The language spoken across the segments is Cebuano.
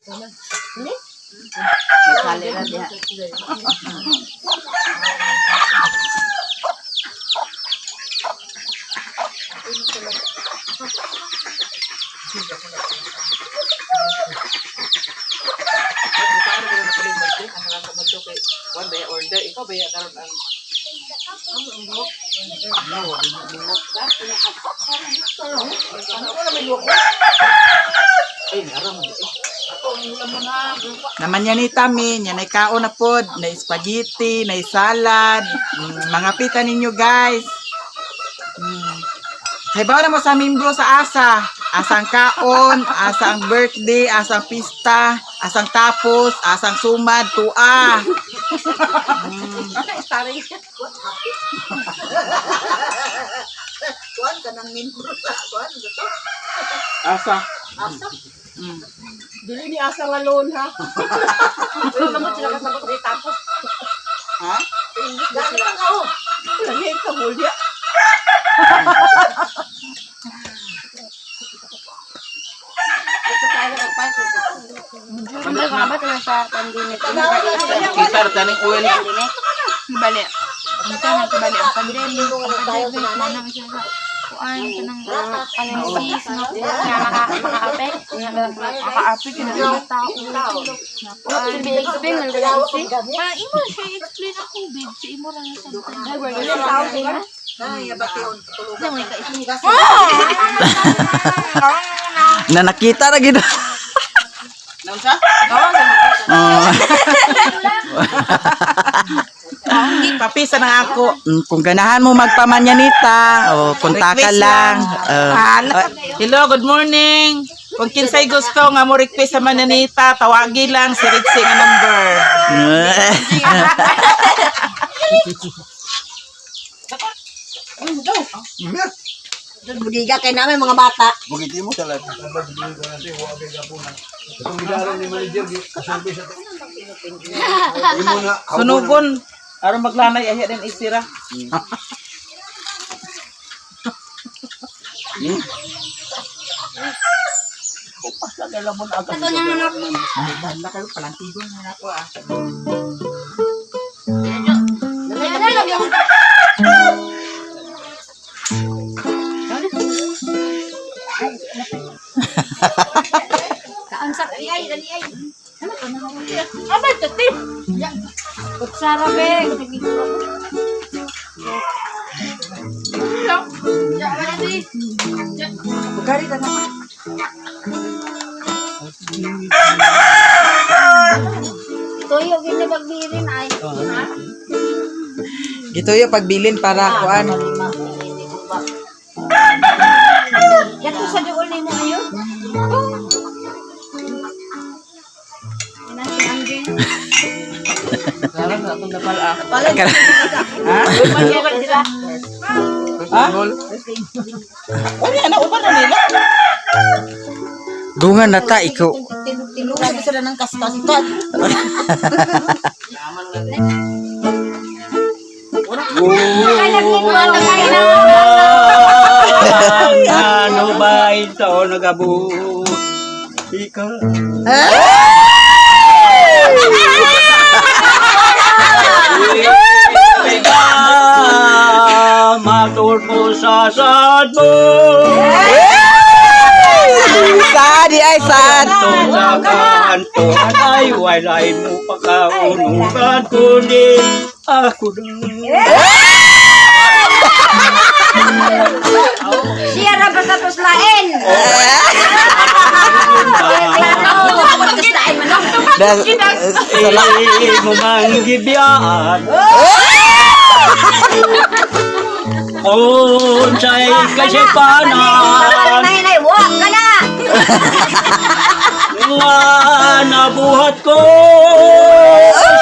May ra diha. One day order, ikaw ba ya karon ang Naman yan ni Tami, yan ay kaon na pod, na spaghetti, na salad, mga pita ninyo, guys. Haybao na mo sa membro sa asa. Asang kaon, asang birthday, asang pista, asang tapos, asang sumad, tua. Kuan ka ng membro sa kuan gusto. Asa. Asa. Dili ni asa nga loan ha. Pero naman sila kasabot di tapos. Ha? Gani ka kao. Lagi ka mulya. Sa pandemic. Kita ra taning oil. Bali. Ang tanang bali ang pandemic, ang pandemic manang siya sa kuan kanang kanang disease no nga maka-affect maka-affect na mga tao. Na kuan. Explain man gud si. Parang imo na siya i-explain ang COVID sa imo ra na sa Nay, abation tulugan. Na nakita ra gid. Naunsa? Oh. Papisa na ako. Kung ganahan mo magpamanyanita, o konta ka Request lang. lang. Hello, good morning. Kung kinsay gusto nga mo request sa Mananita, tawagi lang si Ritzy nga number. Budiga kay namin mga bata. Bugiti mo sa lahat. Sunugon. Aron maglanay ahi din isira. Bahala kayo, palantigon na ako ah. Kaan sa ay ay dali ay. Abay tati. Kutsara be. Bugari na na. Tuyo gid na pagbirin ay. Gituyo pagbilin para kuan. Yato sa duol nimo ayo. Ina si Angie. Karon na atong dapal ah. Ha? Ha? Wala na uban na nila. Dungan na ta ikaw. Tilog-tilog sila ng kaskas. Ano ba ito nagabu? Ikaw. Ikaw, matur ko sa sad mo. Sad di ay sad. Kanto sa kanto ay walay mo pakaunugan kundi ako na. Siya ra basta tuslain. Ay mo manggibiyaan. Kung sa'y kasipanan Nay nay, wa ka na. nga nabuhat ko,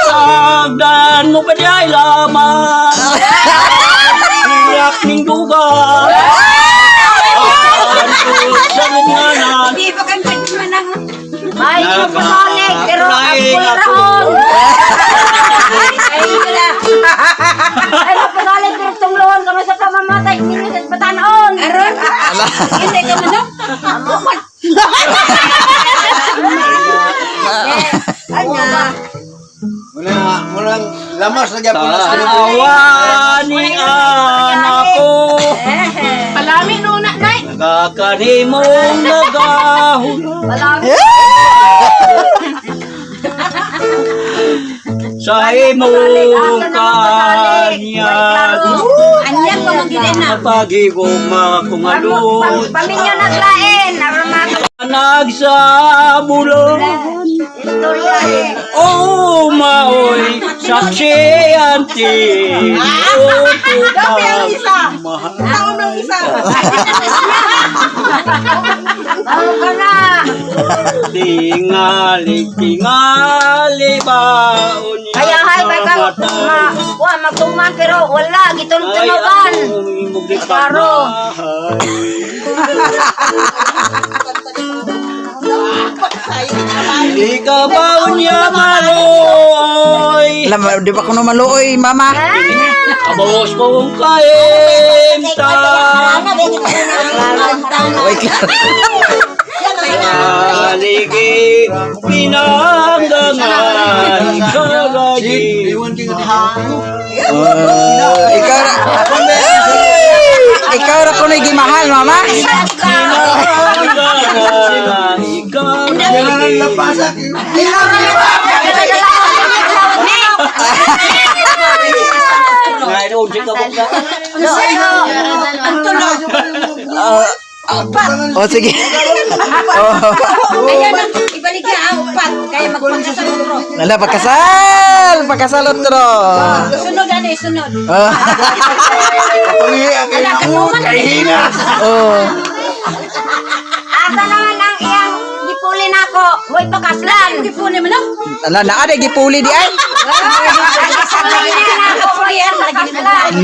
sagdan mo pa di ay lamang. Iyak ning duga. Sa lunganan. Di pa kan manang. May pasolik pero ang rahon. Ay wala. Ay pasolik pero tunglohon kami sa pamamatay ninyo sa batanon. Aron. Hindi ka man. Kanya. Muna, muna, lamas na gyapon na sa Tanawa ni anak ko. Palami no na, Nay. Nagakanimong nagahula. Sa imong kanyag. Anyak pa mong gilin na. Napagigugma kong alon. Paminyo naglain. Aron Nagsabulan. Istorya eh. Oh, maoy, saksi anti. Dati ang isa. Taon ng isa. Bawo ka na. Tingali, tingali baon niya Kaya hay ba ka ma wa magtuman pero wala gitulog-tulogan. Klaro. Ikaw ba niya maloy? Alam, di ba kuno maluoy, mama? Kabos kong kaimta. Oy, klaro. Aligi, pinanggangan, kalagi. Iwan kay nga Oh, ikaw ra. Ikaw ra kuno gimahal, mama. Pinanggangan, kalagi. Lapasak. Ngayon, di ka ba? Ang tulog. Oh, sige. Oh. Kaya nang ibalik niya ang upat. Kaya magpakasal ko. Nala, pakasal! Pakasal otro. Sunod ano eh, sunod. Oh. Kahina. Oh. Asa naman ang iyang gipuli nako? Hoy pakaslan. Gipuli mo lang. Ala, naa day gipuli di ay.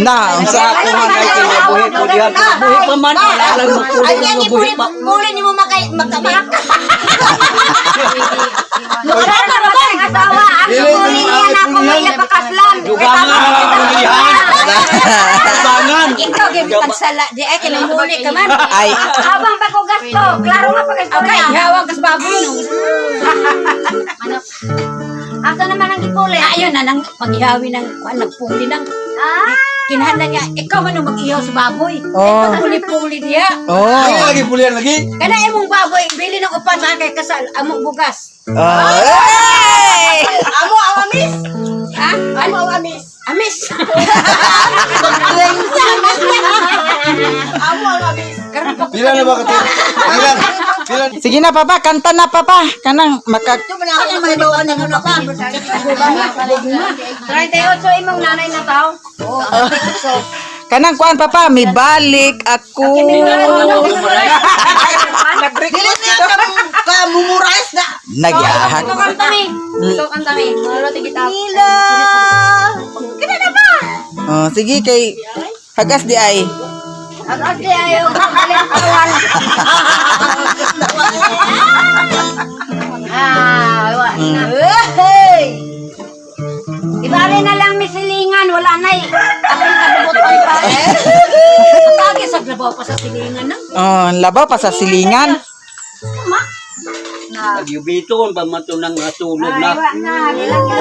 Na, unsa Ako man ay kinabuhi ko diha. Kinabuhi pa man. Wala lang magpuli Ay, yan ng gipuli mabuhi pa. puli ni mo makay magkamak. Wala na ba ang asawa? Ang gipuli niya nako may pakaslan. Dugangan, pulihan. Dugangan. Ikaw gyud pagsala di ay kinamuli ka man. Ay. Habang pa ko gasto, klaro nga pag Okay, hawag kas baboy no. Asa naman ang gipuli? Ayon na nang pag-ihawi ng kuan nagpuli nang Ah, kinahanglan niya ikaw man ang mag-ihaw sa baboy. Oh. Puli-puli diya. Oh. Lagi pulihan lagi. Kana imong baboy bili ng upat sa kay kasal among bugas. Oh. Hey! Amo ang amis. Ha? Amo ang amis. Amis. Amo ang amis. Karon pa Pila na ba ka? Pila. Pila. Sige na papa, kanta na papa. Kanang maka Ano may bawaan ng ano pa? 38 imong nanay na tao. Kanang kuan papa, mibalik ako. Dili niya ka mumurais na. Nagyahak. Ito kanta mi. Ito kanta mi. Muro kita. Nila. Oh, sige kay hagas di ay. Ang di ayo kaling kawan. Ah, wa na. Hey! Ibali na lang mi silingan, wala na eh. Akong kabubuton pa. Lagi sa grabaw pa sa silingan nang. Oh, labaw pa sa silingan. Nagyubiton pa man to nang natulog Ay, na. wa na. Gilang ka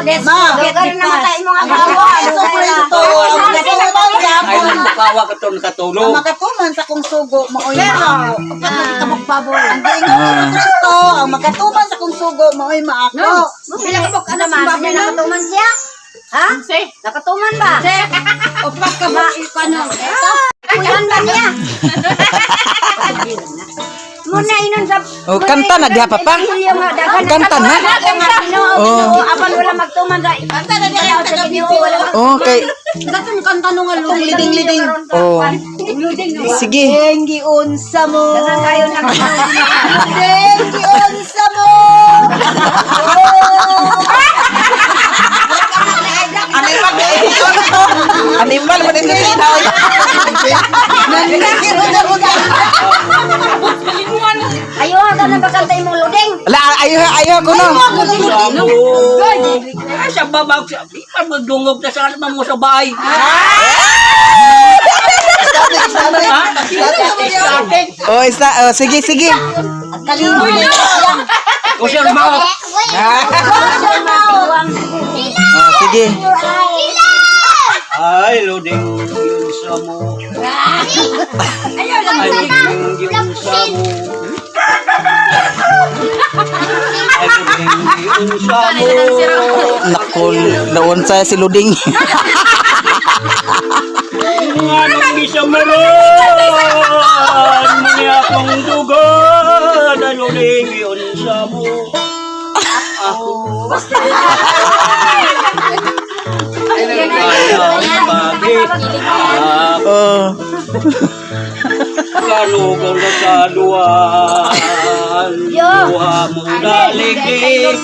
Let's Ma. get Lugar the na matay pass. mo nga asawa. Yeso Kristo, ang makatuman sa Ay, akong nagbukawa ka to ang nakatulog. makatuman sa akong sugo maoy Pero, maako. upat na kita magbaboy. Ang giingon ni Yesu Kristo, ang makatuman sa akong sugo maoy maako. Pila ka bok Ano anak sa man, baboy niya nang? nakatuman siya? Ha? Nakatuman ba? Upat ka ba ano? Kuyan ba niya? Muna inon sa... Oh, kanta na diha, Papa. Kanta na. Oh. Apan wala magtuman sa... Kanta na diha ang taga-video. Oh, kay Datong kanta nung alo. Itong liding-liding. Oh. Sige. Dengi unsa mo. Dagan kayo na. Dengi unsa mo. Animal ba ito? Animal ba ito? Nanigiro na mo Ayaw ka na bakanta imong luding. Ala, ayo ayo ko no. Samo. Ay, sa babag, sa ipan magdungog na sa alam mo sa bahay. Static. Oh, isa, oh, sige, sige. Close your mouth. Oh, sige. Ay, loading yung sa mo. Ay, loading yung sa mo. Ay, loading yung sa mo. Nako, naon sa si Luding. Nga nang isa meron, muni akong dugo, ay, loading yung sa mo. Ako. Ayaw bakit ako Oh. Kalugaw na sa duwan. Duha mo daliglig.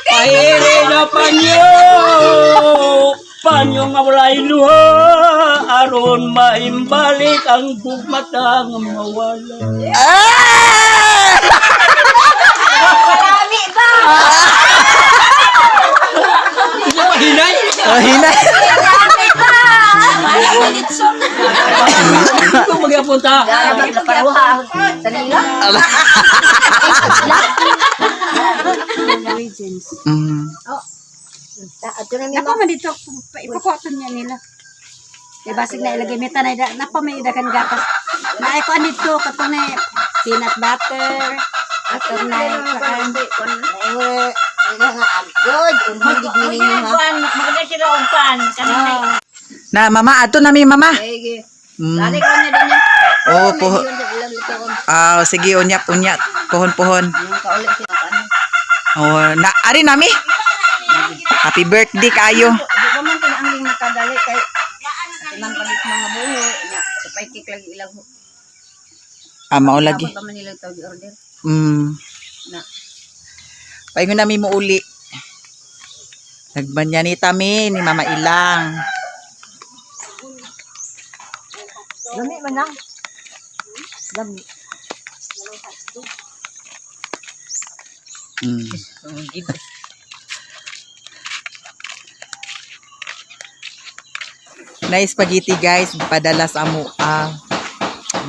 Pahiri na panyo. Panyo nga walay luha. Aron maimbalik ang bugmata nga mawala. Ah! Marami ba? Pahinay! Oh, hina. Marami ba? Ikaw magyapunta. Sa nila. Napa man dito, ipakuha to niya nila. Kay basig na ilagay meta na ida, napa may idagan gatas. Na ay kuan dito kato na peanut butter. Ato na kuan. Maganda sila og pan. Kanang Na, mama, ato na mi, mama. Mm. Dali ko na din. Oh, po. Ah, sige, unyap, unyap. Pohon, pohon. Oh, na ari nami. Happy birthday kayo. Di ba man kini ang nakadali kay ilang palit mga buho nya paikik lagi ilang Ah, mao lagi. pa man nila tawag order. Mm. Na. Paingon nami mo uli. Nagmanyanita mi ni Mama Ilang. Lami man lang. Lami. Nice spaghetti guys, padala sa amo. Ah.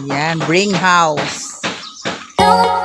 Yan, bring house. Don't